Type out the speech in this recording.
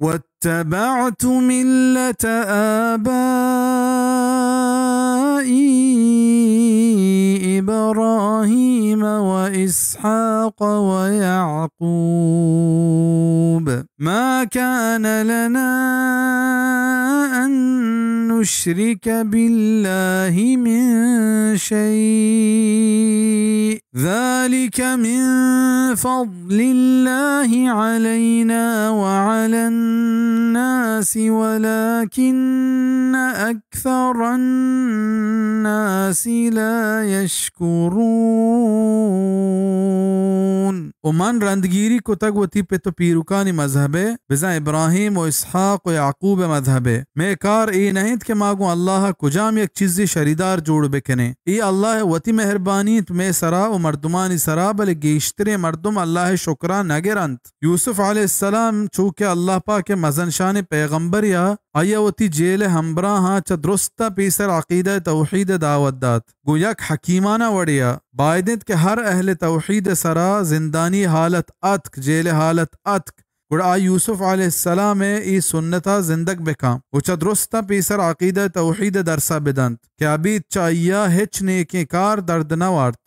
واتبعت ملة آبائي إبراهيم وإسحاق ويعقوب ما كان لنا أن نشرك بالله من شيء ذلك من فضل الله علينا وعلى الناس ولكن أكثر الناس لا يشكرون۔ و من رندگیری کتگ وتی پت و پیرکانی مذہب ء، بزاں ابراہیم و اسحاق و یعقوب ء مذہب ء۔ مئے کار اے نہ انت کہ ما گوں اللہ ء کجام یک چیزے شریدار جوڑ بکنیں۔ اے اللہ ء وتی مہربانی انت مئے سرا و مردمانی سرا، بلے گیشتریں مردم اللہ ء شکرا نہ گرنت۔ یوسف علیہ السلام چو کہ اللہ پاک ء مزن شانیں پیغمبرے ء، آئی ء وتی جیل ء ہمبراہاں چہ درستاں پیسر عقیدہ توحید ء دعوت دات۔ گوں یک حکیمانہ وڑے ء باید انت کہ ہر اہل توحید ء سرا زندانی حالت اتک، جیل ء حالت اتک، گڑا آ یوسف علیہ السلام ء اے سنت ء زندگ بکن و چہ درستاں پیسر عقیدہ توحید ء درس ء بدنت کہ ابید چہ آئی ء ہچ نیکیں کار درد نہ وارت۔